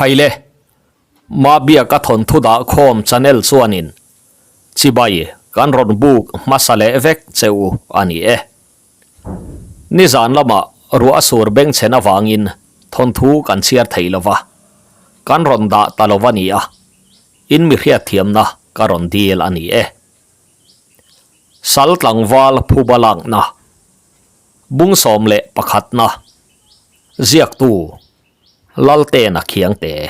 Khaile, Mabiaka thawnthu dah khawm channel chuanin chibai kan rawn buk hmasa leh vek che u a ni e. Nizan lamah ruah a sur bengchhen avangin thawnthu kan chhiar thei lo va, kan rawn dah ta lo va ni a, in mi hriatthiamna ka rawn dil a ni e. Sal tlangval phuba lakna, bung 11na, ziaktu Laltena Khiangte.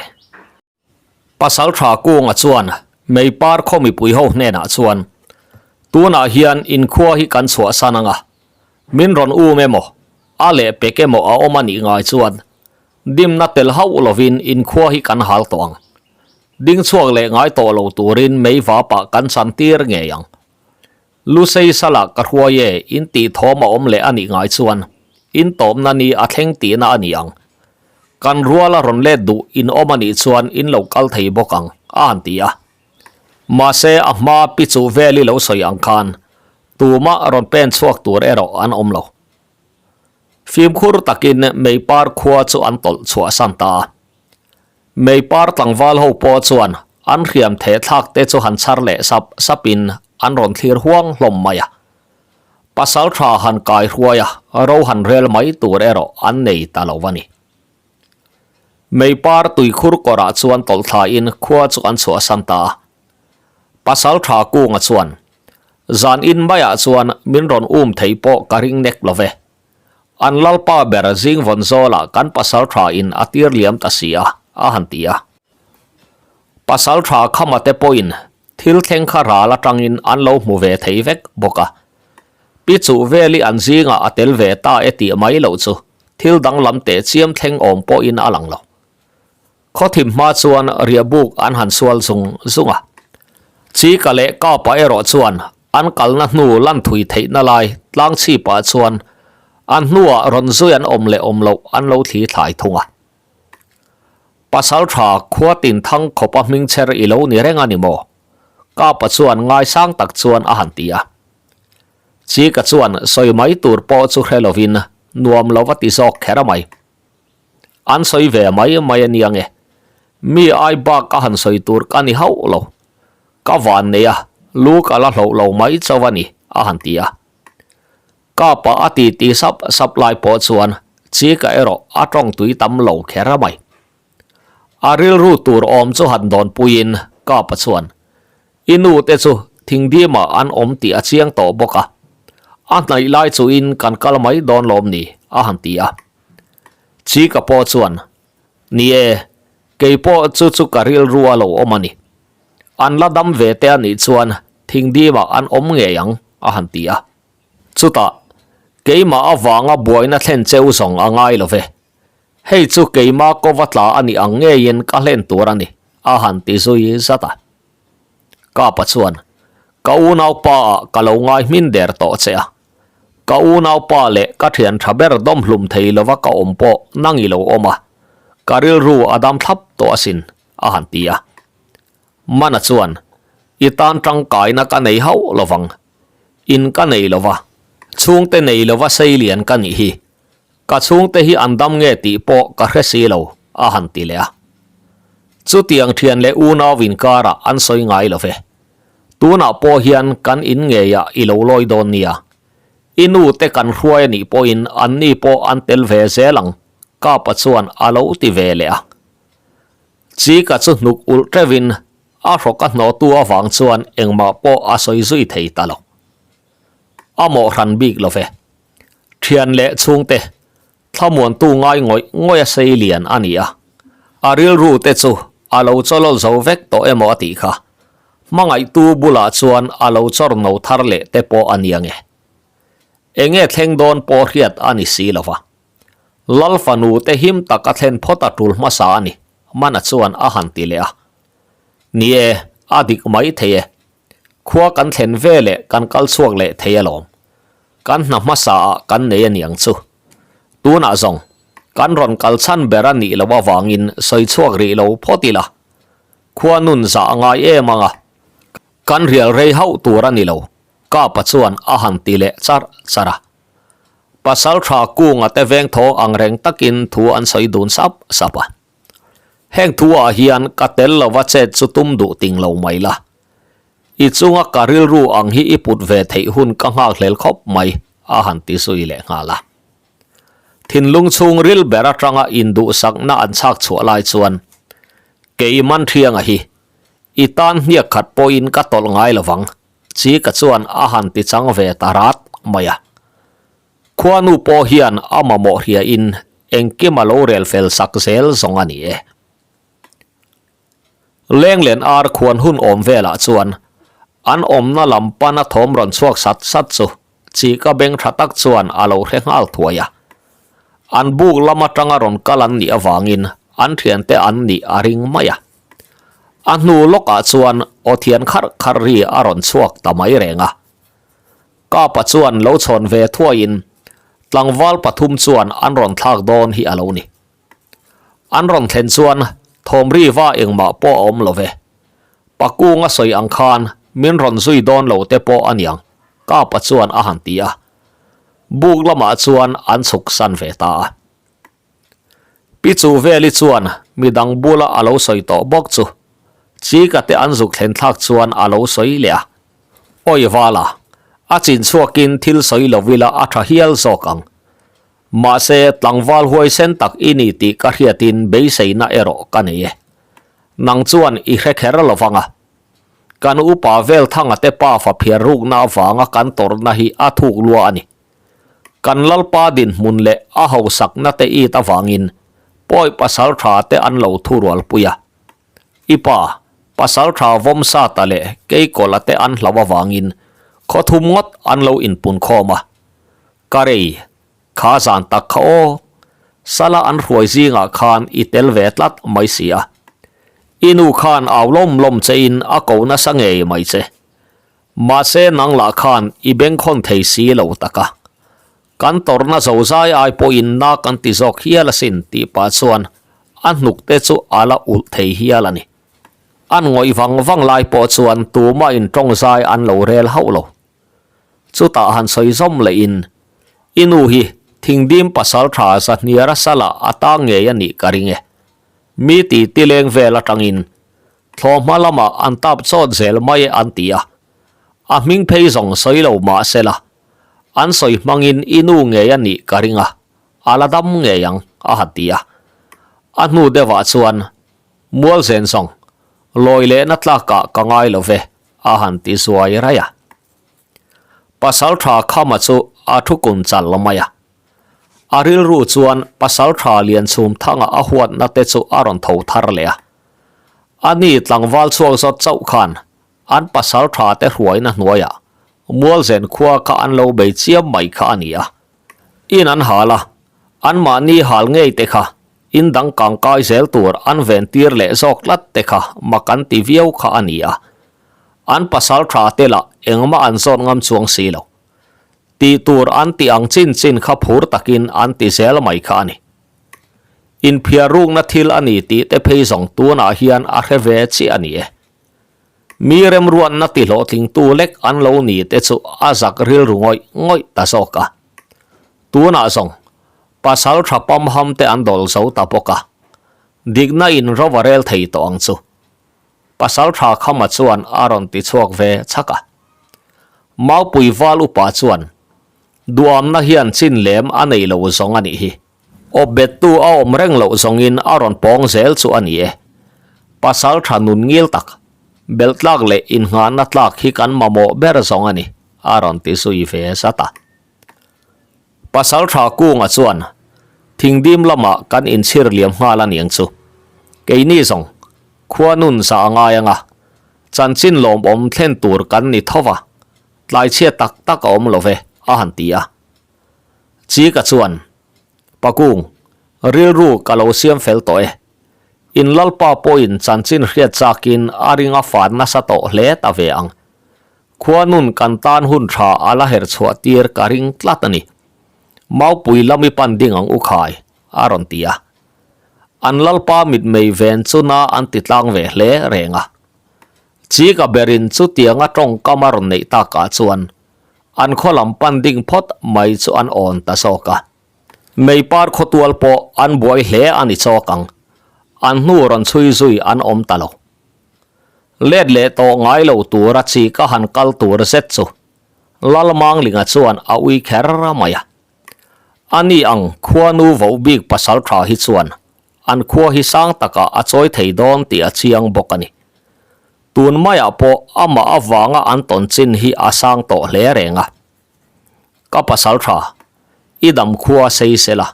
Pasal tha Kunga chuan Meipar khaw mipui ho hnenah chuan, Tunah hian inkhua hi kan chhuahsan anga, min rawn um emaw, a leh pek emaw a awm a nih ngai chuan dimna tel hauh lovin inkhua hi kan hal tawh ang. Ding chhuak leh ngai tawh lo turin meivapah kan chan tir ngei ang. Lusei sala ka hruai e in tih thawm a awm leh a nih ngai chuan in tawpna ni a thleng tihna a ni ang. Kan ruala rawn let duh in awm a nih chuan in lo kal thei bawk ang, a han ti a. Mahse a hma pi chuh vel i lo sawi ang khan tumah rawn pen chhuak tur erawh an awm lo. Fimkhur takin Meipar khua chu an tawlh chhuahsan ta a. Meipar tlangval ho pawh chuan an hriam theh thlak te chu han chhar leh sap sapin an rawn thlir huang hlawm mai a. Pasal tha han kai hruai a, ro han rel mai tur erawh an nei ta lo a ni. Meipar tuikhur kawrah chuan tawlh thlain khua chu an chhuahsan ta a. Pasal tha kunga chuan, Zan in maiah chuan min rawn um thei pawh ka ring nek lo ve. An lalpa ber zing vawn zawlah kan pasal tha in a tir liam ta si a, a han ti a. Pasal tha khama te pawhin Thil thleng kha ral atangin an lo hmu ve thei vek bawk a. Pi chuh veli an zingah a tel ve ta e tih mai loh chu thil danglam teh chiam thleng awm pawhin a lang lo. Khawthim hma chuan riahbuk an han sual zung zung a. Chika leh Kapa erawh chuan an kalna hnu lan thui theihna lai tlang chhipah chuan an hnuah rawn zui an awm leh awm loh an lo thli thlai thung a. Pasal tha khua tin thang khawpa hming chher i lo ni reng a ni maw? Kapa chuan ngaisang tak chuan a han ti a. Chika chuan sawi mai tur pawh chu hre lovin nuam lo va ti zawk kher a mai. An sawi ve mai mai a nia nge. Mi ai bak a han sawi tur ka ni hauh lo. Ka van nei a, lu ka la hloh lo mai chauh a ni, a han ti a. Kapa a ti ti sap sap lai pawh chuan Chika erawh a tawng tui tam lo kher a mai. A rilru tur awm chu han dawn puiin Kapa chuan, I nu te chu thingdimah an awm tih a chiang tawh bawk a, a hnaih lai chuin kan kal mai dawn lawm ni? a han ti a. Chika pawh chuan, Ni e, kei pawh chu chu ka rilru a lo awm a ni. An la dam ve te a nih chuan thingdimah an awm ngei ang, a han ti a. Chutah, keimah avanga buaina thlen cheu zawng a ngai lo ve. Hei chu keima kova tla a nih ang ngeiin ka hlen tur a ni, a han ti zui zat a. Kapa chuan, Ka unaupa ah ka lo ngai hmin der tawh che a. Ka unaupa leh ka thian tha ber dawmhlum thei lova ka awm pawh nang i lo awm a, ka rilru a dam thlap tawh asin, a han ti a. Mana chuan, I tan tangkaina ka nei hauh lovang. In ka nei lova, chhungte nei lova seilian ka nih hi. Ka chhungte hi an dam nge tih pawh ka hre si lo, a han ti leh a. Chutiang thian leh unau inkarah an sawi ngai lo ve. Tunah pawh hian kan in ngeiah i lo lawi dawn nia. I nu te kan hruai a nih pawhin anni pawh an tel ve zel ang, Kapa chuan a lo ti ve leh a. Chika chu hnuk ulh teuhin a hrawk a hnawhtu avang chuan engmah pawh a sawi zui thei ta lo. A mawh hran bik lo ve. Thian leh chhungte thlamuantu ngai ngawih ngawih a sei lian a ni a. A rilru te chu a lo chawlawl zo vek tawh emaw a tih kha. Hmangaihtu bulah chuan a lo chawr no thar leh te pawh a nia nge. Enge thleng dawn pawh hriat a ni si lo va. Lal fanu te him tak a thlen phawt a tul hmasa a ni, Mana chuan a han ti leh a. Ni e, a dik mai thei e. Khua kan thlen ve leh kan kal chhuak leh thei alawm. Kan hna hmasa ah kan nei a niang chu. Tunah zawng, kan rawn kal chhan ber a nih loh avangin sawi chhuak rih lo phawt ila. Khua nun zah a ngai em ang a. Kan rial rei hauh tur a ni lo, Kapa chuan a han ti leh charh charh a. Pasal tha kunga te veng thaw ang reng takin thu an sawi dun sap sap a. Heng thu ah hian ka tel lova chet chu tum duh ting lo mai la. I chunga ka rilru ang hi i put ve theih hun ka nghak hlel khawp mai, a han ti zui leh nghal a. Thinlung chhung ril ber atanga induhsakna an chhak chhuah lai chuan kei Manthianga hi i tan hniak khat pawhin ka tawlh ngai lovang, Chika chuan a han ti chang ve ta rat mai a. Khuanu pawh hian a mamawh hriain engkim a lo rel fel sak zel zawng a ni e. Lenglen ar khuan hun awm velah chuan an awmna lam pana thawm rawn chhuak sat sat chu Chika beng tha tak chuan a lo hre nghal thuai a. An buk lam atanga rawn kal an nih avangin an thiante an nih a ring mai a. A hnu lawkah chuan aw thian kharh kharh ri a rawn chhuak ta mai reng a. Kapa chuan lo chhawn ve thuaiin tlangval pathum chuan an rawn thlak dawn hi a lo ni. An rawn thlen chuan thawm ri va engmah pawh a awm lo ve. Pakunga sawi ang khan min rawn zui dawn lo te pawh a niang, Kapa chuan a han ti a. Buk lamah chuan an chhuk san ve ta a. Pi Chuveli chuan midang bula a lo sawi tawh bawk chu Chika te an zuk thlen thlak chuan a lo sawi leh a. Awi vala, a chin chhuakin thil sawi lo ila a tha hial zawk ang. Mahse, tlangval huaisen tak i ni tih ka hriatin beiseina erawh ka nei e. Nang chuan i hre kher lo vang a. Kan upa vel thanga te pa fa phiar rukna avanga kan tawrhna hi a thuk lua a ni. Kan Lalpa dinhmun leh a hausakna te it avangin pawi pasal tha te an lo thurualpui a. I pa, pasal tha Vawmsata leh Keikawla te an hlauh avangin khaw thum ngawt an lo inpunkhawm a. Ka rei, kha zan tak kha aw. Sala an hruai zingah khan i tel ve tlat mai si a. I nu khan au lawm lawm che in a ko nasa ngei mai che. Mahse nang lah khan i bengkhawn thei si lo tak a. Kan tawrhna zozai ai pawhin na kan ti zawk hial asin tih pah chuan a hnuk te chu a la ulh thei hial a ni. An ngawih vang vang lai pawh chuan tumah in tawngzai an lo rel hauh lo. Chutah han sawi zawm lehin, I nu hi thingdim pasal tha zahniara salah a tang ngei a nih ka ring e. Mi ti ti leng vel atangin thlawhhma lamah an tap chawt zel mai e an ti a. A hming phei zawng sawi lo mah se la, an sawi hmangin i nu ngei a nih ka ring a, a la dam ngei ang a han ti a. A hnu deuhah chuan Mualzen zawng lawi lehna tlakah ka ngai lo ve. a han ti zuai raih a. Pasal tha Khama chu a thu kun chal mai a. A rilru chuan pasal tha Lianchhum thanga a huatna te chu a rawn tho thar leh a. A ni tlangval chhuak zawt chauh khan an pasal tha te hruaina hnuaiah Mualzen khua kha an lo bei chiam mai kha a ni a. In an hal a, anmahni hal ngei te kha In dang kang kai zel tur an ven tir leh zawk tlat te kha mak an ti viau kha a ni a. An pasal tha te lah engmah an zawt ngam chuang si lo. Tih tur an tih ang chin chin kha phur takin an ti zel mai kha a ni. Inphiar rukna thil a ni tih te phei zawng tunah hian a hre ve chiah a ni e. Mi remruatna ti hlawhtlingtu lek an lo ni te chu a zak rilru ngawih ngawih ta zawk a. Tunah zawng Pasal tha pamham te an dawl zo ta bawk a, dikna in ro a rel thei tawh ang chu. Pasal tha Khama chuan a rawn ti chhuak ve chhak a. Maupui val upa chuan, Duamna hian chin lem a nei lo zawng a nih hi. Awpbettu a awm reng loh zawngin a rawn pawng zel chu a ni e. Pasal tha nun ngil tak, belh tlak leh innghahna tlak hi kan mamawh ber zawng a ni, a rawn ti zui ve zat a. Pasal tha Kunga chuan thingdim lamah kan inchhir liam nghal a niang chu. Keini zawng khua nun za a ngai anga, chanchin lawmawm thlen tur kan ni tho va, tlaichhia tak tak a awm lo ve, a han ti a. Chika chuan, Pakung, rilru ka lo siam fel tawh e. In lalpa pawhin chanchin hriat chakin a ring a fan nasa tawh hle ta ve ang. Khua nun kan tan hun tha a la her chhuah tir ka ring tlat a ni. Maupui lami pan ding ang u khai, a rawn ti a. An lalpa mitmei ven chu na an ti tlang ve hle reng a. Chika berin chutianga tawngkam a rawn neih takah chuan an khaw lam pan ding phawt mai chu an awn ta zawk a. Meipar khawtual pawh an buai hle a ni chawk ang. An hnu rawn chhui zui an awm ta lo. Let leh tawh ngai lo tura chi ka han kal tur zet chu Lalmanglinga chuan a ui kher mai a. Ani ang khuanu voh bik pasal tha hi chuan an khua hi sang takah a chawi thei dawn tih a chiang bawk a ni. Tun maiah pawh amah avanga an tawn chin hi a sang tawh hle reng a. Ka pasal tha, i dam khua sei sela,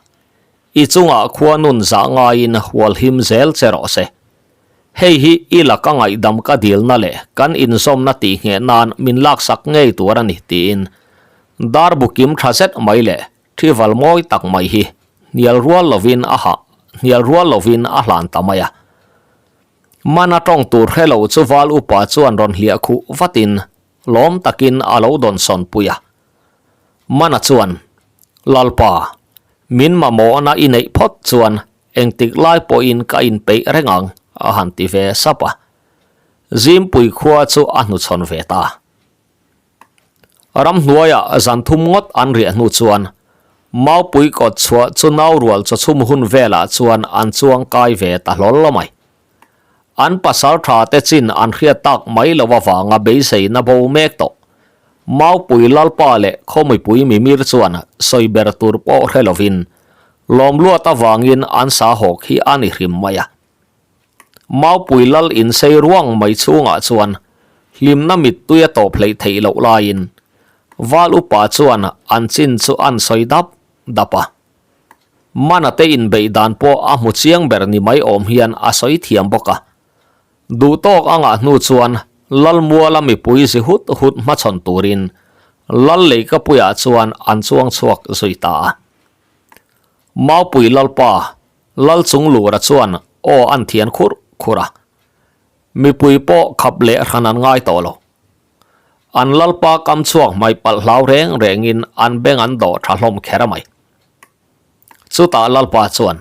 i chungah khua nun zah ngaiin hualhim zel che rawh se. Hei hi i laka ngaihdam ka dilna leh kan inzawmna tihngheh nan min laksak ngei tur a ni tiin dar bu kim tha zet mai leh thival mawi tak mai hi hnial rual lovin a hah hnial rual lovin a hlan ta mai a. Mana tawng tur hre lo chu val upa chuan rawn hliah khuh vatin lawm takin a lo dawnsawn pui a. Mana chuan, Lalpa, min mamawhna i neih phawt chuan Engtik lai pawhin ka inpeih reng ang, a han ti ve sap a. Zimpui khua chu a hnuchhawn ve ta. Ramhnuaiah zan thum ngawt an riah hnu chuan Maupui kawt chhuah chu naurual chawchhum hun velah chuan an chuang kai ve ta hlawl mai. An pasal tha te chin an hriat tak mai lo avanga beiseina bo mek tawh. Maupui Lalpa leh Khawmipui Mimir chuan sawi ber tur pawh hre lovin Lawmluat avangin an sa hawk hi a ni hrim mai a. Maupui lal insei ruang mai chhungah chuan hlimna mittui a tawp hleih theih loh laiin Val upa chuan an chin chu an sawi dap dap a. Mana te inbeih dan pawh a hmu chiang ber ni mai awm hian a sawi thiam bawk a. Duhtawk a ngah hnu chuan Lalmuala mipui zi hut hut hmachhawn turin Lal Leikapuiah chuan an chuang chhuak zui ta a. Maupui Lalpa, Lal Chunglura chuan aw an thian khurh khurh a. Mipui pawh khap leh hran an ngai tawh lo. An Lalpa kam chhuak hmai palh hlau reng rengin an beng an dawh tha hlawm kher mai. Chutah Lalpa chuan,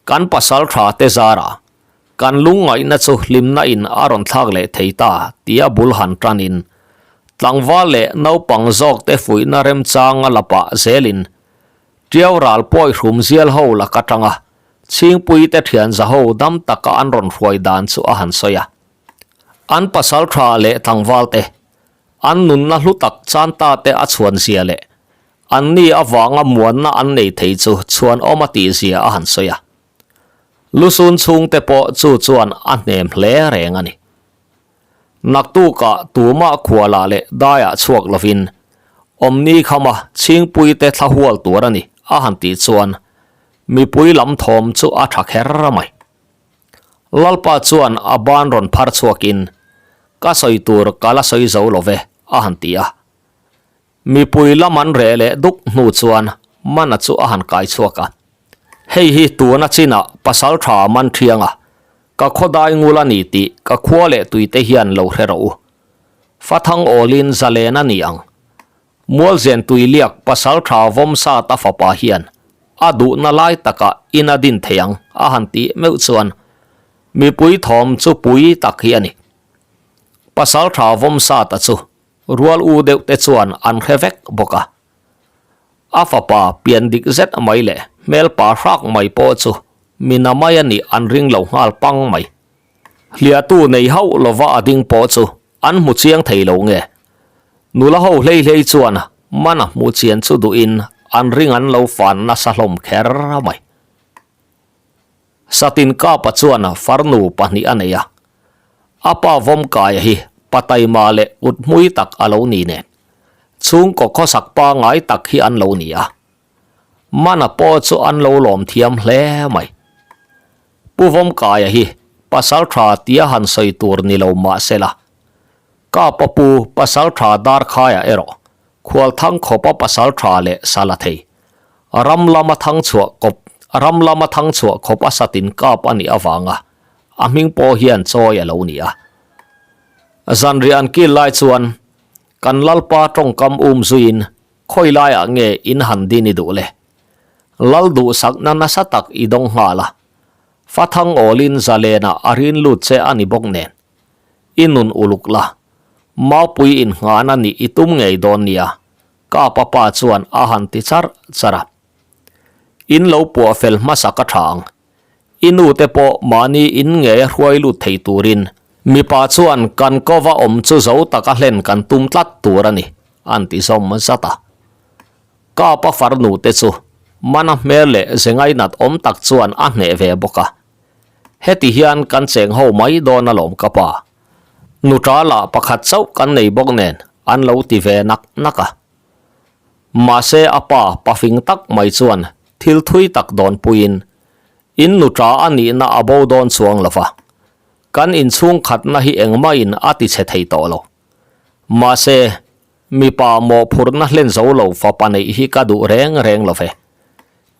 Kan pasal tha te zara, kan lungngaihna chu hlimna in a rawn thlak leh thei ta tia bul han tanin tlangval leh naupang zawk te fuihna remchanga la pah zelin Tiau ral pawi hrum zial ho lak atanga Chhingpui te thian za ho dam taka an rawn hruai dan chu a han sawi a. An pasal tha leh tlangval te, an nunna hlu tak chan ta te a chhuan zia leh an ni avanga muanna an nei thei chu chhuan awm a tih zia a han sawi a. Lusun chhungte pawh chu chuan a hnem hle reng a ni. Naktukah tumah khualah leh daiah chhuak lovin awmni khama Chhingpuite thla hual tur a ni a han tih chuan mipui lam thawm chu a tha kher mai. Lalpa chuan a ban rawn phar chhuakin Ka sawi tur ka la sawi zo lo ve a han ti a. Mipui lam an reh leh duk hnu chuan Mana chu a han kai chhuak a. Hei hi tuna chinah pasal tha man thiang a, ka khawdai ngul a ni tih ka khua leh tuite hian lo hre rawh u. Fathang awlin zalen a ni ang. Mualzen tui liak pasal tha vawm sat a fapa hian a duhna lai takah in a din thei ang a han tih meuh chuan mipui thawm chu pui tak hi a ni. Pasal tha vawm sat a chu Rual u deuh te chuan an hre vek bawk a. A fapa pian dik zet mai leh hmel pa hrak mai pawh chu mina mai a nih an ring lo nghal pang mai. Hliahtu nei hauh lova a ding pawh chu an hmu chiang thei lo nge. Nula ho hlei hlei chuan mana hmuh chian chu duhin an ring an lo fan nasa hlawm kher mai. Satin Kapa chuan farnu pahnih a nei a, a pa Vawmkaia hi pa taima leh kut hmui tak a lo ni nen, chhungkaw khawsak pangai tak hi an lo ni a. Mana pawh chu an lo lawm thiam hle mai. Pu Vawmkaia hi pasal tha tia han sawi tur ni lo mah sela, Kapa pu pasal tha Darkhaia erawh Khualthang khawpa pasal tha leh sala thei Ram lama thang chhuah kawp Ram lama thang chhuah khawp a satin kap a nih avanga a hming pawh hian chawi a lo ni a. Zanriah an kil lai chuan kan Lalpa tawngkam um zuiin khawi laiah nge in han din i duh le? Lal duhsakna nasa tak i dawng nghal a, Fathang awlin zalenah a rin lut che a ni bawk nen. I nun uluk la, Maupui inngahna nih i tum ngei dawn nia. Ka papa chuan a han ti char char a. In lo puah fel hmasa ka tha ang. I nu te pawh mahni in ngeia hruai lut thei turin mipa chuan kan kova awm chu zo taka hlen kan tum tlat tur a ni, an ti zawm zat a. Kapa farnu te chu mana hmel leh ze ngainat awm tak chuan a hneh ve bawk a. Heti hian kan cheng ho mai dawn alawm ka pa. Nuṭa lah pakhat chauh kan nei bawk nen an lo ti ve nak nak a. Mahse a pa pafing tak mai chuan thil thui tak dawn puiin in nuṭa a nihna a bo dawn chuang lo va, kan inchhung khatna hi engmahin a ti chhe thei tawh lo. Mahse mipa mawhphurhna hlen zo lo fapa neih hi ka duh reng reng lo ve.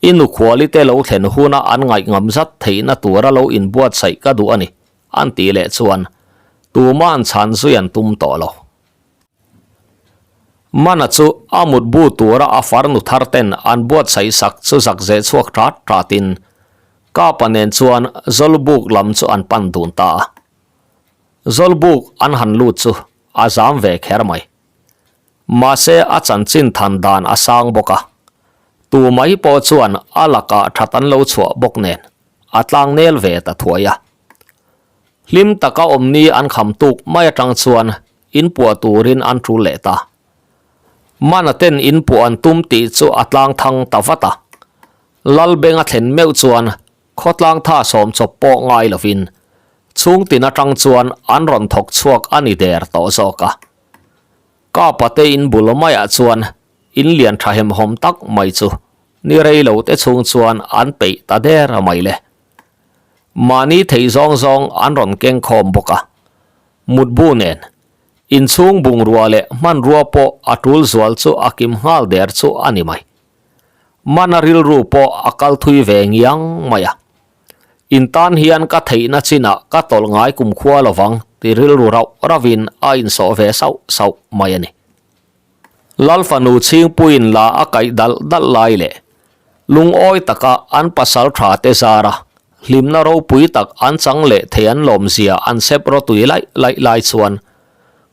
I nukhuali te lo thlen huna an ngaihngam zat theihna tura lo inbuatsaih ka duh a ni, an tih leh chuan tuma'n chhan zui an tum tawh lo. Mana chu a mutbu tura a farnu thar ten an buatsaih sak chu zak zeh chhuak ṭat ṭatin Kapa nen chuan Zawlbuk lam chu an pan dun ta a. Zawlbuk an han lut chu a zam ve kher mai. Mahse a chanchin than dan a sang bawk a, tu mai pawh chuan a lakah that an lo chhuah bawk nen a tlang nel ve ta thuai a. Hlim taka awmni an kham tuk mai atang chuan inpuah turin an tul leh ta. Mana ten inpuah an tum tih chu a tlang thang ta vat a. Lalbeng a thlen meuh chuan Khawtlang tha sawm chawp pawh ngai lovin chhungtin atang chuan an rawn thawk chhuak a ni der tawh zawk a. Ka pate in bul maiah chuan in lian tha hemhawm tak mai chu ni rei lo te chhung chuan an peih ta der mai le. Mahni theih zawng zawng an rawn keng khawm bawk a. Mutbu nen inchhung bungrua leh hmanrua pawh a tul zual chu a kim nghal der chu a ni mai. Mana rilru pawh a kal thui ve ngiang mai a. In tan hian ka theihna chinah ka tawlh ngai kumkhua lovang ti rilru rauh rauhin a insawh ve sauh sauh mai a ni. Lalfanu chhingpuiin la a kaih dalh dalh lai leh lungawi taka an pasal tha te zara hlimna ropui tak an chang leh thei an lawmzia an sep rawtui laih laih lai chuan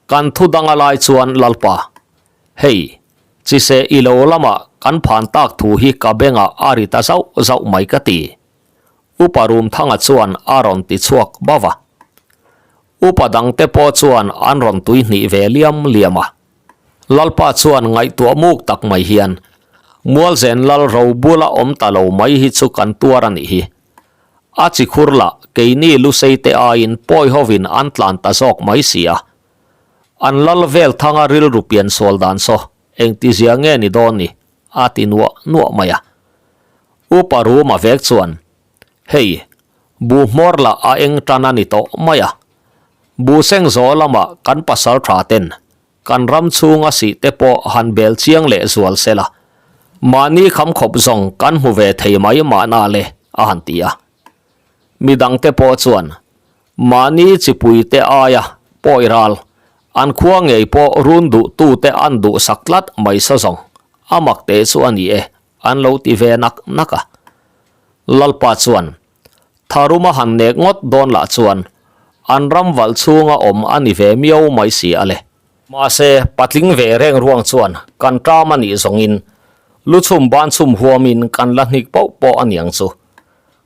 kan thu danga lai chuan Lalpa Hei, chise i lo lamah kan phan tak thu hi ka bengah a ri ta zauh zauh mai ka ti. Upa Rumthanga chuan a rawn ti chhuak bauh a. Upa dangte pawh chuan an rawn tui hnih ve liam liam a. Lalpa chuan ngaihtuah muk tak mai hian, Mualzen lal ro bula awm ta lo mai hi chu kan tuar a nih hi. A chi khur lah keini lusei te aiin pawi hovin an tlan ta zawk mai si a. An lal vel thanga rilru pian sual dan saw engtizia nge ni dawn ni? a ti nuah nuah mai a. Upa Ruma vek chuan, Hei, bu hmawr lah a eng tan a ni tawh mai a. Bu seng zawh lamah kan pasal tha ten kan ram chhunga sih te pawh han bel chiang leh zual se la, mahni kham khawp zawng kan hmu ve thei mai mahna le, a han ti a. Midangte pawh chuan, Mahni chipuite aia pawi ral, an khua ngei pawh run duhtute an duhsak tlat mai sa zawng, a mak teh chu a ni e, an lo ti ve nak nak a. Lalpa chuan, Tharuma han nek ngawt dawn lah chuan, an ram valh chhunga awm a ni ve miau mai si a le. Mahse, patling ve reng ruang chuan kan ṭam a nih zawngin, lu chhum ban chhum huamin kan la hnik pauh pawh a niang chu.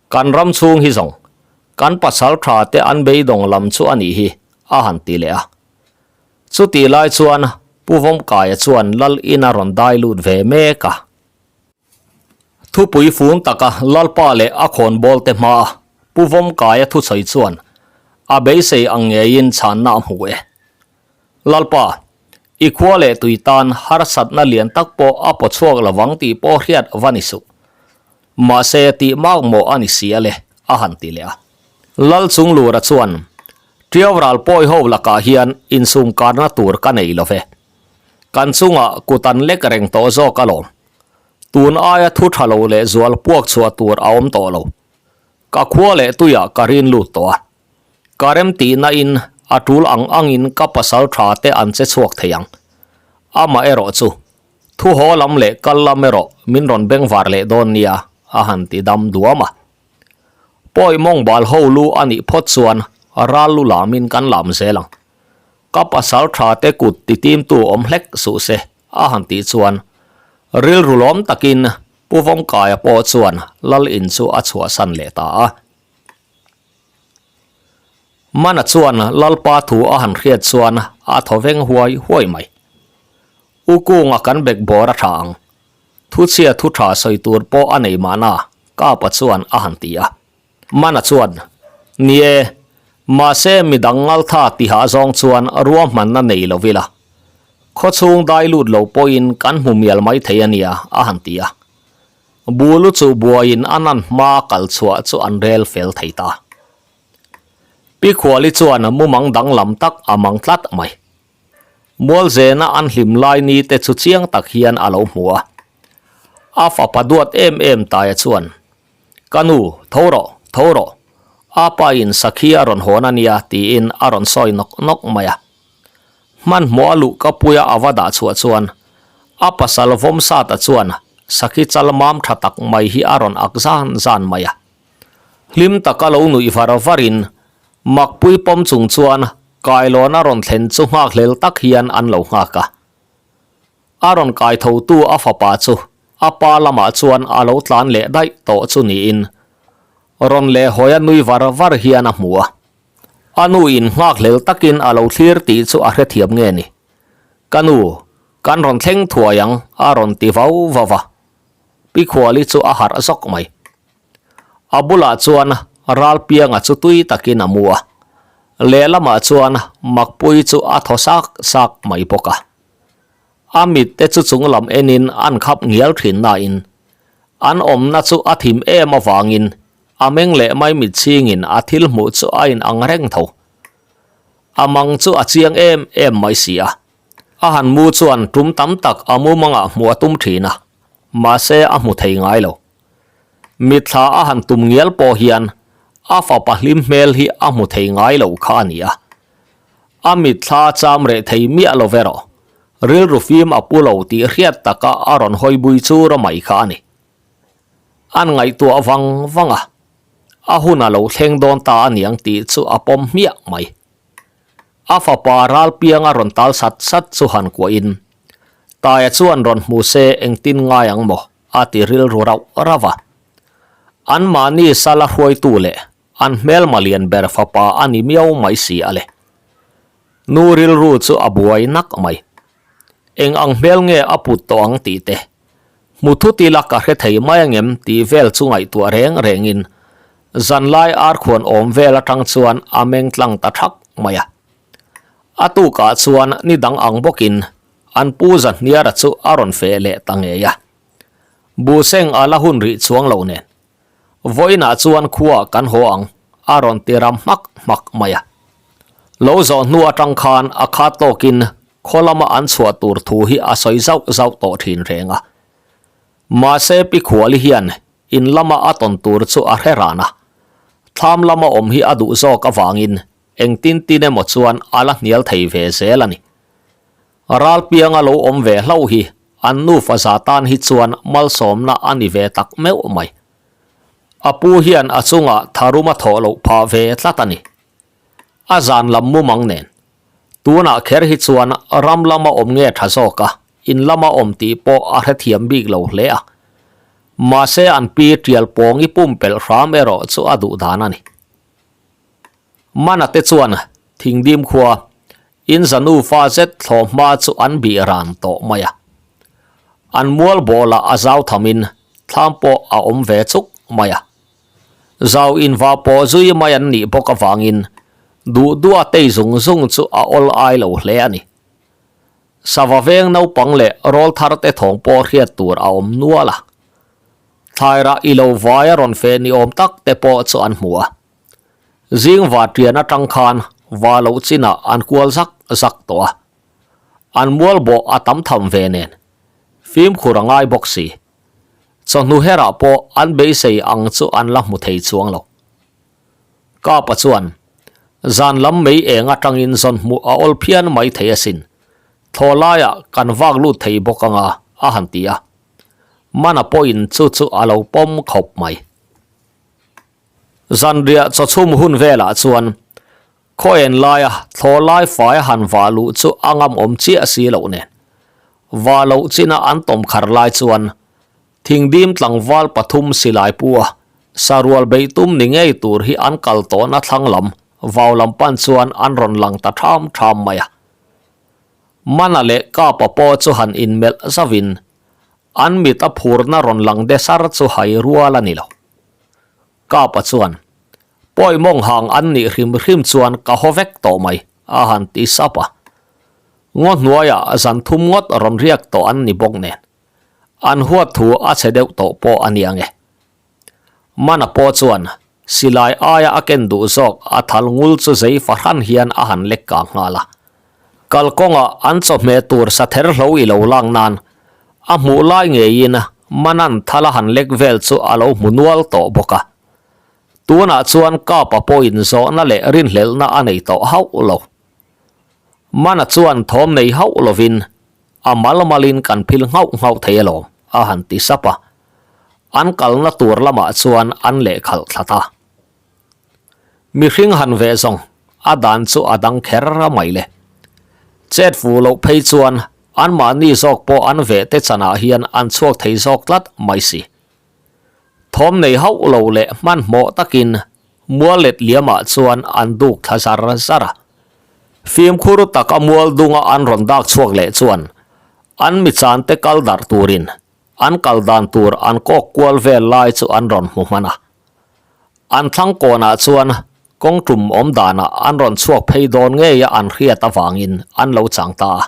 Kan ram chhung hi zawng, Kan pasal tha te an beidawng lam chu a nih hi, a han ti leh a. Chutih lai chuan Pu Vawmkaia chuan Lal in a rawn dai lut ve mek a. Thupui fun taka Lalpa leh a khawnbawl te hmaa Pu Vawmkaia thusawi chuan a beisei ang ngeiin chhanna a hmu e. Lalpa, i khua leh tui tan harsatna lian tak pawh a paw chhuak lovang tih pawh hriat va ni suh. Mahse, tih mak mawh a ni si a le, a han ti leh a. Lal Chunglura chuan, Ṭiau ral pawi ho lakah hian insum karna tur ka nei lo ve. Kan chungah kut an lek reng tawh zawk alawm. Tun aia thu ṭha lo leh zual puak chhuah tur a awm tawh lo. Ka khua leh tuiah ka rin lut tawh a. Ka rem tihna in a ṭul ang angin ka pasal ṭha te an che chhuak thei ang. Amaherawh chu, Thu haw lam leh kal lam erawh min rawn bengvar leh dawn nia, a han ti dam duam a. Pawi mawng bal ho lu a nih phawt chuan ral lu lamin kan lam zel ang. Ka pasal tha te kut ti timtu awm hlek suh se, a han tih chuan rilru lawm takin Pu Vawmkaia pawh chuan Lal in chu a chhuahsan leh ta a. Mana chuan Lalpa thu a han hriat chuan a thaw veng huai huai mai. U Kunga kan bek bawr a tha ang. Thuchhia thu tha sawi tur pawh a nei mahna, Kapa chuan a han ti a. Mana chuan, Ni e, mahse midang ngaltha tihah zawng chuan ruahmanna nei lo ila. Khawchhung dai lut lo pawhin kan hmu mial mai thei a nia, a han ti a. Bulu chu buaiin a nan hma kal chhuah chu an rel fel thei ta. Pi Khuali chuan mumang danglam tak a mang tlat mai. Mualzena an hlim lai ni te chu chiang tak hian a lo hmu a. A fapa duat em em Taia chuan, Ka nu, tho rawh, tho rawh. A pa in sakhi a rawn hawn a nia tiin a rawn sawi nawk nawk mai a. Hmanhmawh a luh ka puia a va dah chhuah chuan a pasal Vawmsata chuan sakhi chal mam tha tak mai hi a rawn ak zan zan mai a. Hlim taka lo nuih var varin Makpui pawm chung chuan Kailawn a rawn thlen chu nghakhlel tak hian an lo nghak a. A rawn kai thotu a fapa chu a pa lamah chuan a lo tlan leh daih tawh chu niin rawn leh hawi a nui var var hian a hmu a. A nu in nghakhlel takin a lo thlir tih chu a hrethiam nge ni. Ka nu, kan rawn thleng thuai ang a rawn ti vau vau a. Pi Khuali chu a harh zawk mai. A bulah chuan Ralpianga chu tui takin a mu a, lehlamah chuan Makpui chu a thaw sak sak mai bawk a. A mit te chu chunglam enin an khap ngial thin nain an awmna chu a thim em avangin a meng leh mai mit chhingin a thil hmuh chu a inang reng tho. A mang chu a chiang em em mai si a, a han mu chuan tum tam tak a mumangah hmuh a tum thin a, mahse a hmu thei ngai lo. Mitthla a han tum ngial pawh hian a fapa hlim hmel hi a hmu thei ngai lo kha a ni a. A mitthla cham reh thei miah lo ve rawh. Rilru fim a pu lo tih hriat taka a rawn hawi bui chu ramai kha a ni. An ngaihtuah vang vang a, a hun a lo thleng dawn ta a niang tih chu a pawm hmiah mai. A fapa Ralpianga rawn tal sat sat chu han kuahin, Taia chuan rawn hmu se engtin ngai ang maw? a ti rilru rauh rauh a. Anmahni sala hruaitu leh an hmelma lian ber fapa a ni miau mai si a le. Nu rilru chu a buai nak mai. Eng ang hmel nge a put tawh ang tih te, hmu thut ila ka hre thei mai angem tih vel chu ngaihtuah reng rengin zanlai arkhuan awm vel atang chuan a meng tlang ta thak mai a. A tukah chuan ni dang ang bawkin An pu Zahniara chu a rawn feh leh ta ngei a. Buhseng a la hun rih chuang lo nen. Vawiinah chuan khua kan haw ang a rawn ti ram hmak hmak mai a. Lo zawh hnu atang khan a khat tawkin khaw lama an chhuah tur thu hi a sawi zauh zauh tawh thin reng a. Mahse Pi Khuali hian in lama a tawn tur chu a hre ran a. Thlam lama awm hi a duh zawk avangin engtin tin emaw chuan a la hnial thei ve zel a ni. Ralpianga lo awm ve hlauh hi an nufa za tan hi chuan malsawmna a ni ve tak meuh mai. A pu hian a chungah tharum a thawh loh phah ve tlat a ni. A zan lam mumang nen. Tunah kher hi chuan ram lama awm nge tha zawk a, in lama awm tih pawh a hrethiam bik lo hle a. Mahse an pi tial pawngi pumpelh hram erawh chu a duh dan a ni. Mana te chuan Thingdim khua in zanu fa zet thlawh hma chu an bih ran tawh mai a. An mual bawlah a zau thamin thlam pawh a awm ve chuk mai a. Zau inva pawh zui mai an nih bawk avangin duh duha tei zung zung chu a awl ai lo hle a ni. Sava veng naupang leh rawl thar te thawng pawh hriat tur a awm nual a. Thlairah i lo vai a rawn feh ni awm tak te pawh chu an hmu a. Zing va tian atang khan va loh chinah an kual zak zak tawh a. An mual bawh a tam tham ve nen. Fimkhur a ngai bawk si. Chawhnu herah pawh an beisei ang chu an la hmu thei chuang lo. Kapa chuan, Zan lam mei eng atangin zawn hmuh a awl phian mai thei asin. Thaw laiah kan vak lut thei bawk anga a han ti a. Mana pawhin chu chu a lo pawm khawp mai. Zanriah chawchhum hun velah chuan khaw en laia thlaw lai fai han vah luh chu a ngam awm chiah si loh nen. Vah loh china an tawm khar lai chuan thingdim tlangval pathum silai pu a sarual beih tum ni ngei tur hi an kal tawhna thlang lam. Vau lam pan chuan an rawn lang ta ṭham ṭham mai a. Mana leh Kapa pawh chu han inmelh zauhin an mit a phurna rawn lang de sar chu hai rual a ni lo. Kapa chuan, Pawi mawng hang an nih hrim hrim chuan ka haw vek tawh mai, a han ti sap a. Ngaw hnuaiah zan thum ngawt rawn riak tawh an ni bawk nen, an huat thu a chhe deuh tawh pawh a ni ang e. Mana pawh chuan silai aia a ken duh zawk a thal ngul chu zei fahran hian a han lek kang nghal a. Kalkawngah an chawhmeh tur sa ther hlo i lo lang nan a hmuh lai ngeiin Manan thal a han lek vel chu a lo hmu nual tawh bawk a. Tunah chuan Kapa pawhin zawhna leh rinhlelhna a nei tawh hauh lo. Mana chuan thawm nei hauh lovin a mal malin kan phil nghauh nghauh thei alawm a han ti sap a. An kalna tur lamah chuan an lehkhalh thla ta. Mihring han ve zawng a dan chu a dang kher a mai le. Chet fu loh phei chuan anmahni zawk pawh an veh te chanah hian an chhuak thei zawk tlat mai si. Thawm nei hauh lo leh hmanhmawh takin mual let liamah chuan an duk thla zar zar a. Fimkhur taka mual dunga an rawn dak chhuak leh chuan an michante kal darh turin An kal dan tur an kawk kual vel lai chu an rawn hmu hman a. An thlang kawnah chuan kawng tum awm danah an rawn chhuak phei dawn ngeia an hriat avangin an lo chang ta a.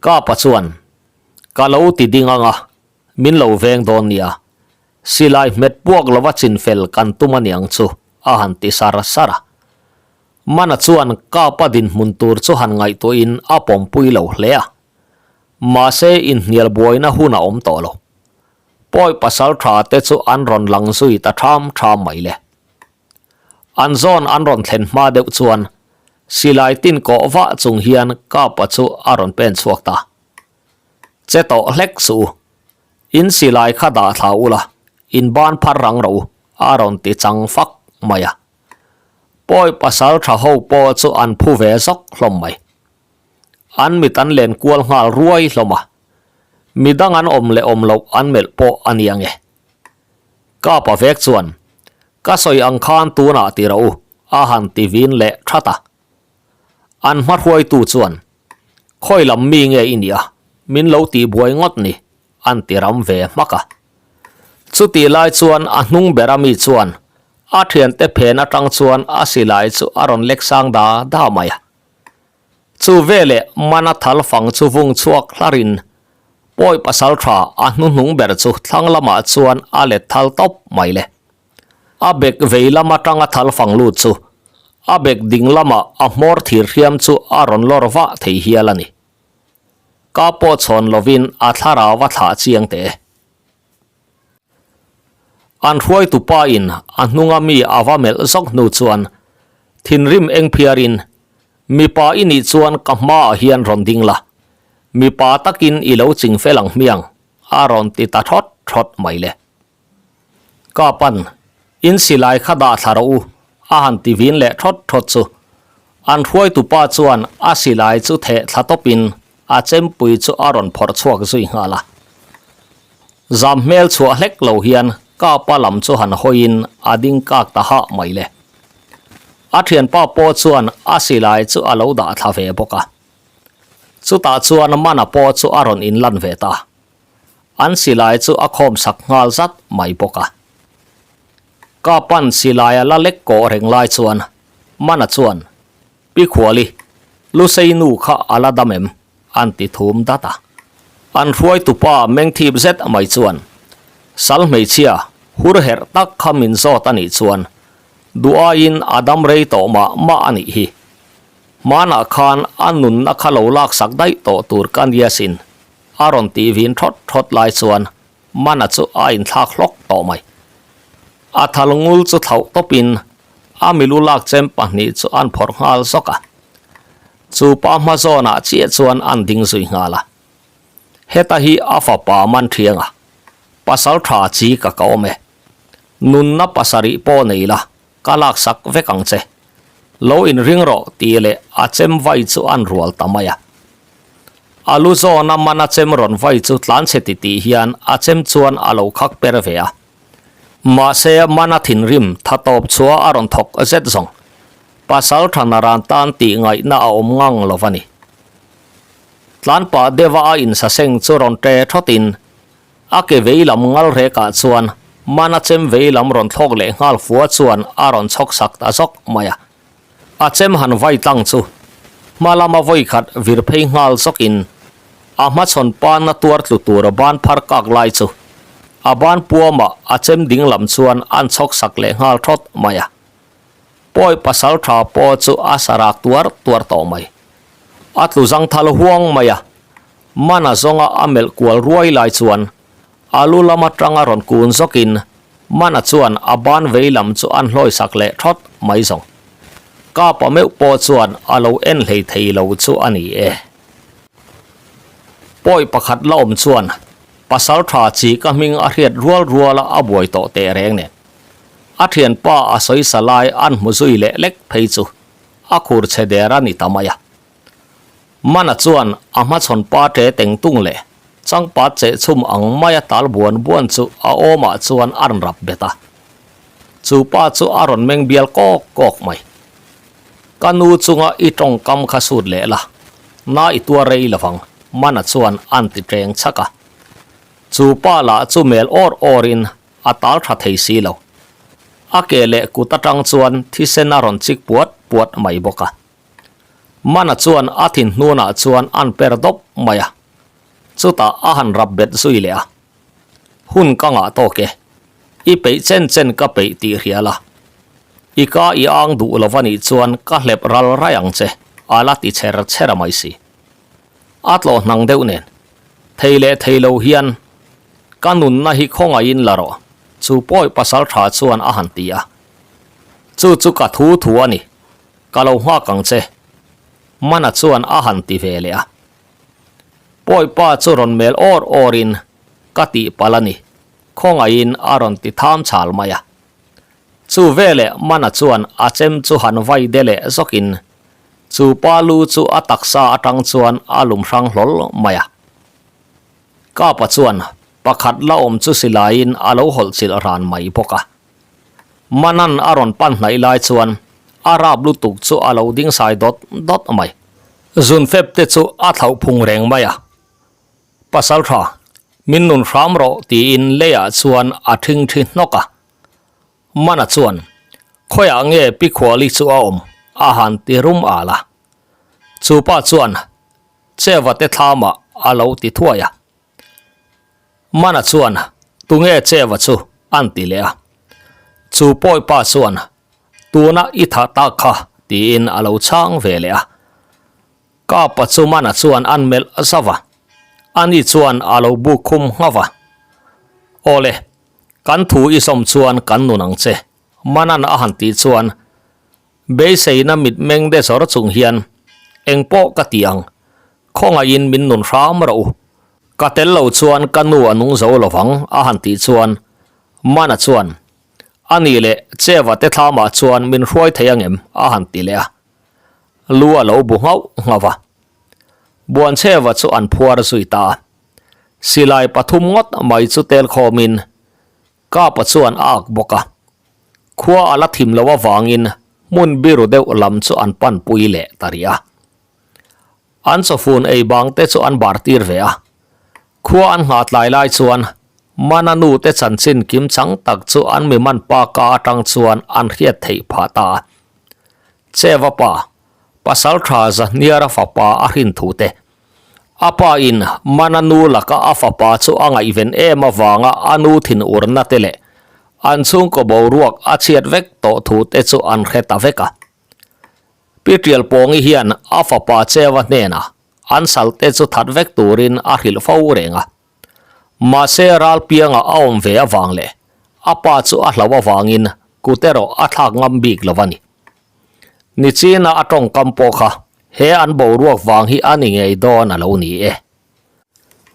Kapa chuan, Ka lo ti ding ang a, min lo veng dawn nia. Silai hmet puak lova chinfel kan tum a niang chu, a han ti sar sar a. Mana chuan Kapa dinhmun tur chu han ngaihtuahin a pawmpui lo hle a. Mahse inhnial buaina hun a awm tawh lo. Pawi pasal tha te chu an rawn lang zui ta tham tham mai le. An zawn an rawn thlen hma deuh chuan silai tin kawh vah chung hian Kapa chu a rawn pen chhuak ta. Che tawh hlek suh u. In silai kha dah thla ula, in ban phar rang rawh u, a rawn ti chang fak mai a. Pawi pasal tha ho pawh chu an phu ve zawk hlawm mai. An mit an len kual nghal ruai hlawm a, midang an awm leh awm loh an melh pawh a ni ange. Kapa vek chuan, Ka sawi ang khan tunah ti rawh u, a han ti vin leh that a. An hma hruaitu chuan, Khawi lam mi nge i nih a, min lo tihbuai ngawt ni, an ti ram ve hmak a. Chutih lai chuan a hnung bera mi chuan a thiante phen atang chuan a silai chu a rawn lek sang da da mai a. Chu veleh mana thal fang chu vung chhuak hlarin pawi pasal tha a hnuhnung ber chu thlang lamah chuan a let thal tawp mai le. A bek vei lam atanga thal fang lut chu a bek ding lamah a hmawr thir hriam chu a rawn lawr vah thei hial a ni. Ka pawh chhawn lovin a thlarau a thlah chiang teh e. An hruaitu pa in a hnunga mi a va melh zawk hnu chuan thinrim eng phiarin, Mipa i nih chuan ka hmaah hian rawn ding la, mipa takin i lo ching fel ang hmiang, a rawn ti ta thawt thawt mai le. Ka pan, in silai kha dah thla rawh u, a han ti vin leh thawt thawt chu. An hruaitu pa chuan a silai chu theh thla tawpin a chempui chu a rawn phawrh chhuak zui nghal a. Zam hmel chhuah hlek lo hian ka pa lam chu han hawiin a ding kak ta hah mai le. A thianpa pawh chuan a silai chu a lo dah thla ve bawk a. Chutah chuan Mana pawh chu a rawn inlan ve ta. An silai chu a khawm sak nghal zat mai bawk a. Ka pan silai a la lek kawh reng lai chuan Mana chuan, Pi Khuali, Lusei nu kha a la dam em? an ti thum dat a. An hruaitupa mengthip zet mai chuan, Sal hmeichhia, hur herh tak kha min zawt a nih chuan duh aiin a dam rei tawh mah mah a nih hi. Hmanah khan a nunna kha lo laksak daih tawh tur ka nia sin, a rawn tih vin thawt thawt lai chuan Mana chu a inthlak hlawk tawh mai. A thal ngul chu thlauh tawpin a milu lak chem pahnih chu an phawrh nghal zawk a. Chu pa hma zawnah chiah chuan an ding zui nghal a. Heta hi a fapa man thiang a, pasal tha chi ka ka awm e. Nunna pasarih pawh nei la, ka laksak vek ang che. Lo inring rawh tih leh a chem vai chu an rual ta mai a. A lu zawna mana chem rawn vai chu tlanchhe ti tih hian a chem chuan a lo khak per ve a. Mahse mana thinrim tha tawp chhuah a rawn thawk zet zawng. Pasaltha naran tan tih ngaihna a awm ngang lo va ni. Tlanpah deuha a insaseng chu rawn ṭe thawtin a ke vei lam ngal rekah chuan mana chem vei lam rawn thlawk leh nghal fua chuan a rawn chhawk sak ta zawk mai a. A chem han vai tlang chu hma lama vawi khat vir phei nghal zawkin a hmachhawn pana tuar tlu tur ban phar kak lai chu a ban puamah a chem ding lam chuan an chhawk sak leh nghal thawt mai a. Pawi pasal tha pawh chu a sarak tuar tuar tawh mai. A tlu zang thal huang mai a, mana zawnga a melh kual ruai lai chuan a lu lam atanga rawn kun zawkin mana chuan a ban vei lam chu an hlawi sak leh thawt mai zawng. Kapa meuh pawh chuan a lo en hlei thei lo chu a ni e. Pawi pakhat la awm chuan pasal tha chi ka hming a hriat rual ruala a buai tawh teh reng nen. A thianpa a sawisa lai an hmu zui leh lek phei chu a khur chhe der a ni ta mai a. Mana chuan a hmachhawn pa ṭe teng tung leh changpat cheh chhum ang maia tal buan buan chu a awmah chuan a rawn rap bet a. Chu pa chu a rawn meng bial kawk kawk mai. Ka nu chunga i tawngkam kha sut leh la, na i tuar rei lovang, Mana chuan a'n ti ṭeng chhak a. Chu pa lah chu mel awr awrin a tal tha thei si lo. A ke leh kut atang chuan thisen a rawn chik puat puat mai bawk a. Mana chuan a thin hnunah chuan an per dawp mai a, chutah a han rap bet zui leh a. Hun ka ngah tawk e, i peih chen chen ka peih tih hria la. I ka i ang duh lo va nih chuan ka hlep ral rai ang che, a la ti chher chher a mai si. A tlawh hnang deuh nen, thei leh thei lo hian Ka nunna hi khawngaihin la rawh, chu pawi pasal tha chuan a han ti a. Chu chu ka thu thu a ni, ka lo nghak ang che, Mana chuan a han ti ve leh a. Pawi pa chu rawn mel awr awrin ka tih palh a ni, khawngaihin a rawn ti tham chhal mai a. Chu veleh Mana chuan a chem chu han vai de leh zawkin chu pa lu chu a taksa atang chuan a lum hrang hlawl mai a. Kapa chuan pakhat la awm chu silaiin a lo hawlh chilh ran mai bawk a. Manan a rawn pan hnaih lai chuan a rap lutuk chu a lo ding sai dawt dawt mai. Zunfep te chu a thlauh phung reng mai a. Pasaltha, min nun hram rawh tiin leiah chuan a thing thi hnawk a. Mana chuan, Khawiah nge Pi Khuali chu a awm? a han ti rum al a. Chupa chuan, Cheva te thlamah a lo ti thuai a. Mana chuan, Tunge Cheva chu? an ti leh a. Chu pawipa chuan, Tuna i tha tak kha, tiin a lo chhang ve leh a. Kapa chu Mana chuan an melh zauh a, ani chuan a lo buk khum nghauh a. Awle, kan thu i sawm chuan kan nun ang che, Manan a han tih chuan, Beiseina mitmeng de zawr chung hian eng pawh ka ti ang, khawngaihin min nun hram rawh u. Ka tel lo chuan ka nu a nung zo lo vang a han tih chuan Mana chuan, A nih leh Cheva te thlamah chuan min hruai thei angem? a han ti leh a. Lu a lo bu nghauh nghauh a. Buancheva chu an phuar zui ta a. Silai pathum ngawt mai chu tel khawmin Kapa chuan a ak bawk a, khua a la thim loh avangin hmun biru deuh lam chu an panpui leh ta rih a. An chawfun ei bang te chu an bar tir ve a, khua an nghah tlai lai chuan Mana nu te chanchin kim chang tak chu an mi man pa ka atang chuan an hriat theih phah ta a. Cheva pa, pasal tha Zahniara fapa a hrin thu te, A pa in Mana nu laka a fapa chu a ngaihven em avanga a nu thin urna te leh an chhungkaw boruak a chhiat vek tawh thu te chu an hre ta vek a. Pi Tialpawngi hian a fapa Cheva hnenah an sal te chu that vek turin a hrilh fo reng a. Mahse Ralpianga a awm ve avang leh a pa chu a hlauh avangin kut erawh a thlak ngam bik lo a ni. Nichina a tawngkam pawh kha he an boruak vang hi a ni ngei dawn a lo ni e.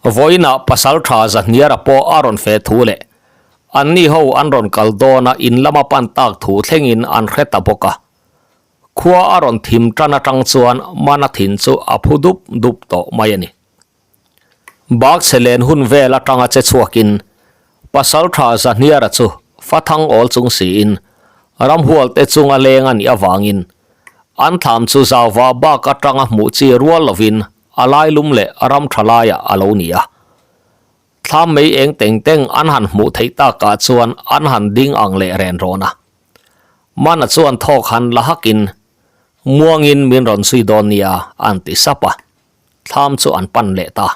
Vawiinah pasal tha Zahniara pawh a rawn fe thu leh anni ho an rawn kal dawna in lama pan tak thu thlengin an hre ta bawk a. Khua a rawn thim tan atang chuan Mana thin chu a phu dup dup tawh mai a ni. Bak chhe len hun vel atanga che chhuakin pasal tha Zahniara chu fathang awl chung siin ramhual te chunga leng a nih avangin. An thlam chu zauva bak atanga hmuh chi rual lovin a lailum leh ram tha laiah a lo ni a. Thlam mei eng teng teng an han hmuh theih takah chuan an han ding ang leh ren rawn a. Mana chuan thawk han la hakin, Muangin min rawn zui dawn nia, an ti sap a. Thlam chu an pan leh ta.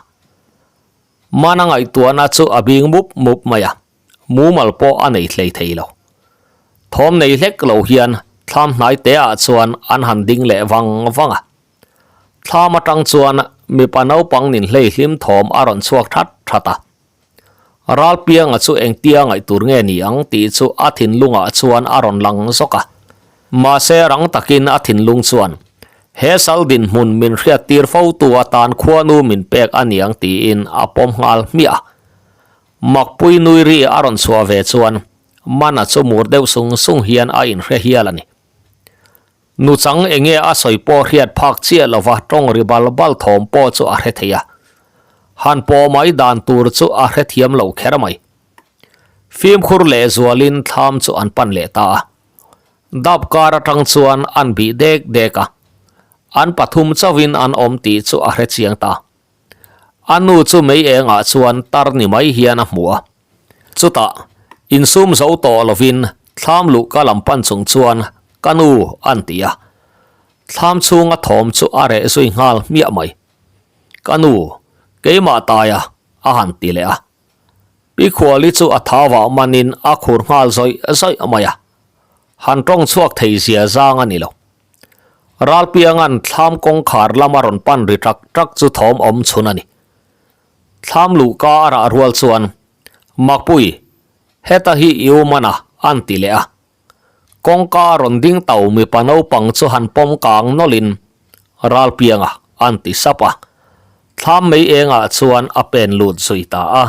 Mana ngaihtuahna chu a bing mup mup mai a, mumal pawh a nei hlei thei lo. Thawm nei hlek lo hian thlam hnai te ah chuan an han ding leh vang vang a. Thlam atang chuan mipa naupang nin hlei hlim thawm a rawn chhuak that that a. Ralpianga chu engtia ngaih tur nge ni ang tih chu a thinlungah chuan a rawn lang zawk a. Mahse rang takin a thinlung chuan, He sal dinhmun min hriattir fotu atan khuanu min pek a niang tiin a pawm nghal hmiah a. Makpui nui ri a rawn chhuah ve chuan Mana chu mur deuh sung sung hian a inhre hial a ni. Nuchang enge a sawi pawh hriat phak chiah lova tawng ri bal bal thawm pawh chu a hre thei a. Han pawh mai dan tur chu a hre thiam lo kher mai. Fimkhur leh zualin thlam chu an pan leh ta a. Dap kar atang chuan an bih dek dek a. An pathum chauhin an awm tih chu a hre chiang ta. A nu chu mei engah chuan tar ni mai hian a hmu a. Chutah, insum zo tawh lovin thlam luh ka lam pan chung chuan ka nu an ti a. Thlam chhunga thawm chu a reh zui nghal hmiah mai. Ka nu, keimah taia a han ti leh a. Pi Khuali chu a thau ah manin a khur nghal zawih zawih mai a. Han tawng chhuak thei zia zang a ni lo. Ralpianga'n thlam kawngkhar lama rawn pan ri ṭak ṭak chu thawm awm chhun a ni. Thlam luhka a rah rual chuan, Makpui, heta hi i u man a, an ti leh a. Kawngka a rawn ding tau mipa naupang chu han pawm kang nawlhin, Ralpianga, an ti sap a. Thlam mei engah chuan a pen lut zui ta a.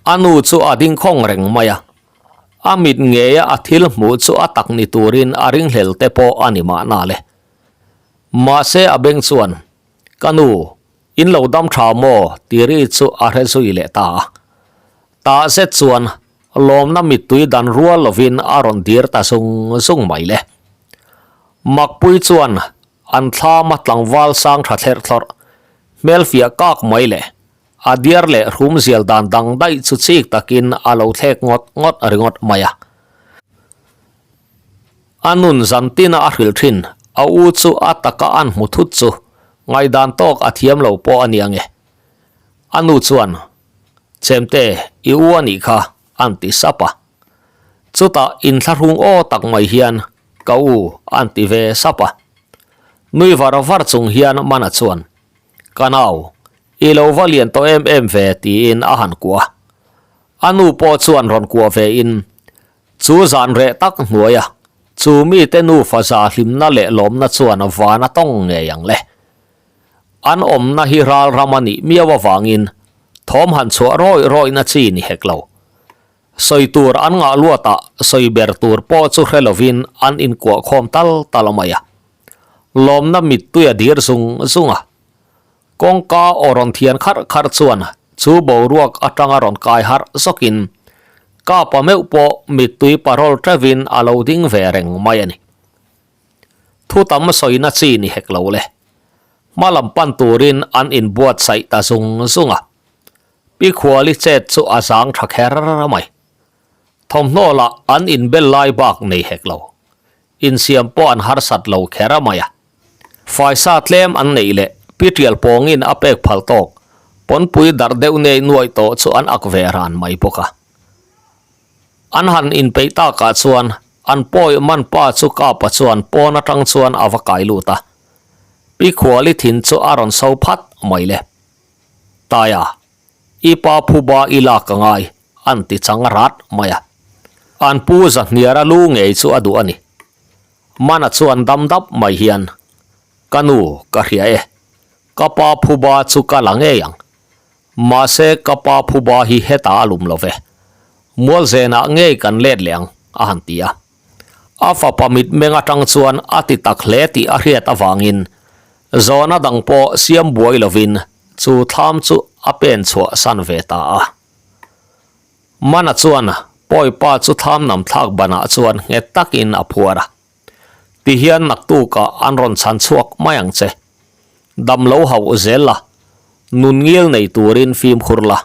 A nu chu a ding khawng reng mai a. A mit ngeia a thil hmuh chu a tak ni turin a ringhlel te pawh a ni mahna le. Mahse a beng chuan, Ka nu, in lo dam tha maw? ti ri chu a hre zui leh ta a. Tah zet chuan lawmna mittui dan rual lovin a rawn dir ta zung zung mai le. Makpui chuan an thlama tlangval sang tha thlerh thlawrh, hmelfiah kak mai le. A diar leh hrum zial dan dang daih chu chik takin a lo thlek ngawt ngawt ringawt mai a. A nun zan tina a hrilh thin, a u chu a taka an hmu thut chu ngaihdan tawk a thiam lo pawh a ni ange. A nu chuan, Chemte, i u a nih kha, an ti sap a. Chutah inthlahrung aw tak mai hian, Ka u, an ti ve sap a. Nui var var chung hian Mana chuan, Ka nau, I lo va lian tawh em em ve tiin a han kuah a. A nu pawh chuan rawn kuah ve in, chu zan reh tak hnuai a, chu mite nufa za hlimna leh lawmna chuan van a tawng ngei ang le. An awmna hi ral ram a nih miau avangin thawm han chhuah rawih rawihna chi ni hek lo. Sawi tur an ngah luatah sawi ber tur pawh chu hre lovin an inkuah khawm tal tal mai a. Lawmna mittui a dir zung zung a. Kawngka aw rawn thian kharh kharh chuan chu boruak atanga rawn kai harh zawkin Kapa meuh pawh mittui parawl teuhin a lo ding ve reng mai a ni. Thu tam sawina chi ni hek lo le. Hma lam pan turin an inbuatsaih ta zung zung a. Pi Khuali chet chu a zang tha kher mai. Thawmhnaw lah an inbel lai bak nei hek lo. Insiam pawh an harsat lo kher mai a. Faisa tlem an neih leh Pi Tial pawngin a pek phal tawk, pawnpui darh deuh nei nuaih tawh chu an ak ve ran mai bawk a. An han inpeih takah chuan an pawi man pa chu Kapa chuan pawn atang chuan a va kai lut a. Pi Khuali thin chu a rawn so phat mai le. Taia, i pa phuba i lak a ngai, an ti chang rat mai a. An pu Zahniara lu ngei chu a duh a ni. Mana chuan dam dap mai hian, Ka nu, ka hria e. Ka pa phuba chu ka la ngei ang. Mahse, ka pa phuba hi hetah a lum lo ve. Mualzenah ngei kan let leh ang, a han ti a. A fapa mitmeng atang chuan a ti tak hle tih a hriat avangin zawhna dang pawh siam buai lovin chu thlam chu a pen chhuah san ve ta a. Mana chuan Pawipa chu thlam nam thlak banah chuan nghet takin a phuar a. Tihian naktukah an rawn chhan chhuak mai ang che. Dam lo hauh zel la, nun ngil nei turin fimkhur la,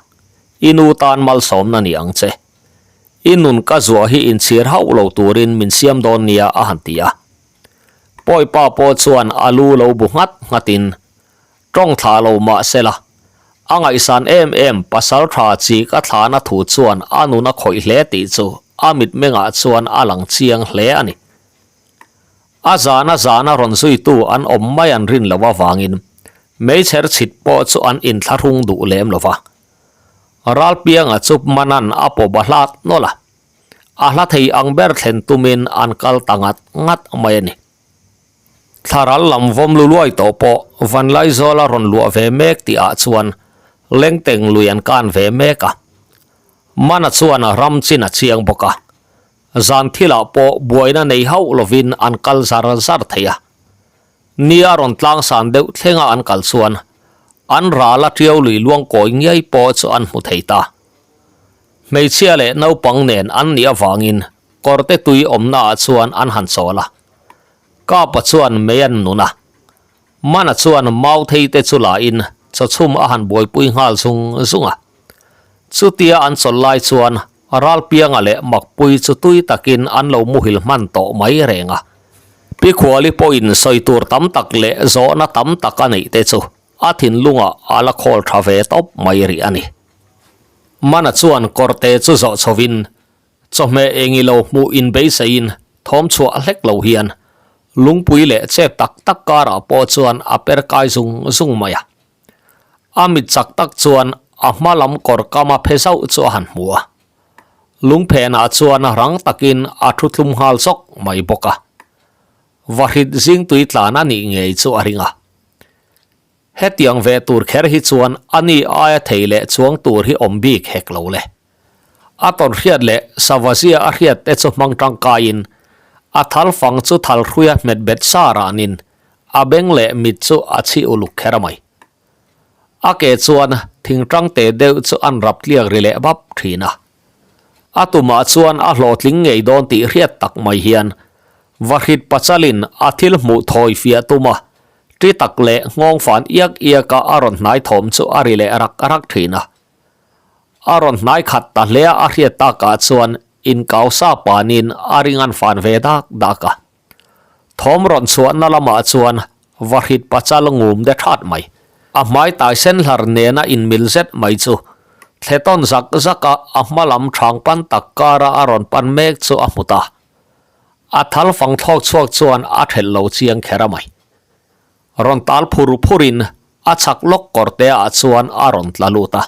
i nu tan malsawmna ni ang che. I nun ka zuah hi inchhir hauh lo turin min siam dawn nia a han ti a. Pawipa pawh chuan a lu lo bu nghat nghatin tawng thlah lo mah sela, a ngaihsan em em pasal tha chi ka thlahna thu chuan a nun a khawih hle tih chu a mitmengah chuan a lang chiang hle a ni. A zana zana rawn zuitu an awm mai an rin loh avangin meichher chhit pawh chu an inthlahrung duh lem lo va. Ralpianga chu Manan a pawh ba hlat nawlh a, a hla thei ang ber thlen tumin an kal ta ngat ngat mai a ni. Thlaral lam vawm lu luai tawh pawh Vanlaizawla rawn luah ve mek tih ah chuan Lengteng lui an kan ve mek a. Mana chuan ram chin a chiang bawk a, zan thilah pawh buaina nei hauh lovin an kal zar zar thei a. Ni a rawn tlangsan deuh thlenga an kal chuan an ral a tiau lui luang kawi ngiai pawh chu an hmu thei ta. Hmeichhia leh naupang nen an nih avangin Kawrte tui awmna ah chuan an han chawl a. Kapa chuan mei an nun a. Mana chuan mau thei te chu la in chawchhum a han buaipui nghal zung zung a. Chutia an chawl lai chuan Ralpianga leh Makpui chu tui takin an lo muhil hman tawh mai reng a. Pi Khuali pawhin sawi tur tam tak leh zawhna tam tak a neih te chu a thinlungah a la khawl tha ve tawp mai rih a ni. Mana chuan kawrte chu zawh chhovin Chawhmeh eng i lo hmuh in beiseiin thawm chhuah hlek lo hian lungpui leh chep tak tak karah pawh chuan a per kai zung zung mai a. A mit chak tak chuan a hma lam kawr kama phe zauh chu a han hmu a. Lungphenah chuan rang takin a thu tlum nghal zawk mai bawk a. Vahrit zingtui tlan a nih ngei chu a ring a. Hetiang ve tur kher hi chuan a ni aia thei leh chuang tur hi awm bik hek lo le. A tawn hriat leh Savazia a hriat te chu hmang tangkaiin a thal fang chu thal hruia hmet bet sa ranin a beng leh mit chu a chhi uluk kher a mai. A ke chuan thingtang te deuh chu an rap tliak ri leh vap thin a. A tumah chuan a hlawhtling ngei dawn tih hriat tak mai hian Vahrit Pachalin a thil hmuh thawi fiah tum a, ṭi tak leh nghawng fan iak iaka a rawn hnai thawm chu a ri leh rak rak thin a. A rawn hnai khat ta hle a a hriat takah chuan inkau sa panin a ring an fan ve dak dak a. Thawm rawn chhuahna lamah chuan Vahrit pachal ngum de that mai. A hmai tai sen hlar nena inmil zet mai chu thletawn zak zaka a hma lam thang pan tak kara a rawn pan mek chu a hmu ta. A thal fang thlawk chhuak chuan a thelh lo chiang kher a mai. Rawn tal phur phurin a chhak lawk kawr te ah chuan a rawn tla lut a.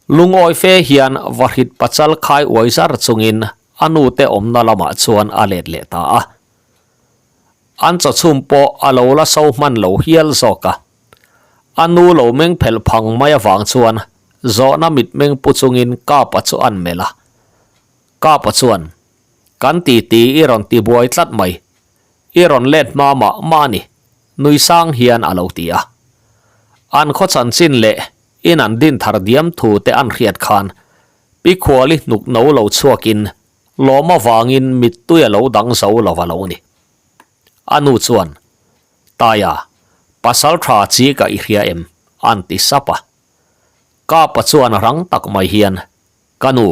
Lungawi fe hian Vahrit pachal khai uai zar chungin a nu te awmna lamah chuan a let leh ta a. An chawchhum pawh a lo la so hman lo hial zawk a. A nu lo meng phelh phang mai avang chuan zawhna mitmeng pu chungin Kapa chu an melh a. Kapa chuan, Kan titi i rawn ti buai tlat mai. I rawn let hma mah mah a ni, nui sang hian a lo ti a. An khaw chanchin leh in an din thar diam thu te an hriat khan Pi Khuali hnuk no lo chhuakin lawm avangin mittui a lo dang zo lo a lo ni. A nu chuan, Taia, pasal tha chi ka i hria em? an ti sap a. Kapa chuan rang tak mai hian, Ka nu,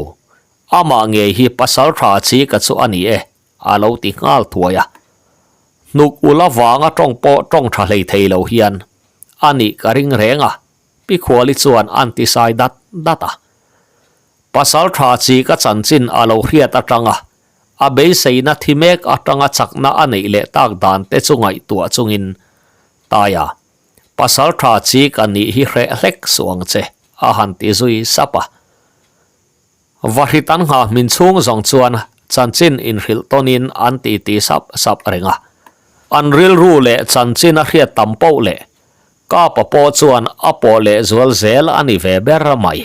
amah ngei hi pasal tha chi ka chu a ni e, a lo ti nghal thuai a. Hnuk ul avanga tawng pawh tawng tha hlei thei lo hian a nih ka ring reng a, Pi Khuali chuan an ti sai dat dat a. Pasal tha chi ka chanchin a lo hriat atanga a beiseina thi mek atanga chakna a neih leh tak dan te chu ngaihtuah chungin Taia, pasal tha chi ka nih hi hreh hlek suh ang che, a han ti zui sap a. Vahrit an nghah hmin chhung zawng chuan chanchin inhrilh tawnin an titi sap sap reng a. An rilru leh chanchin a hriat tam poh leh Kapa pawh chuan a pawh leh zual zel a ni ve ber mai.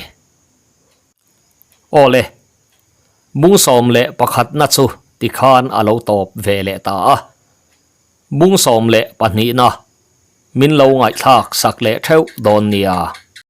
Awle, Bungsawm leh pakhatna chu tikhan a lo tawp ve leh ta a. Bungsawm leh pahnihna min lo ngaihthlak sak leh theuh dawn nia.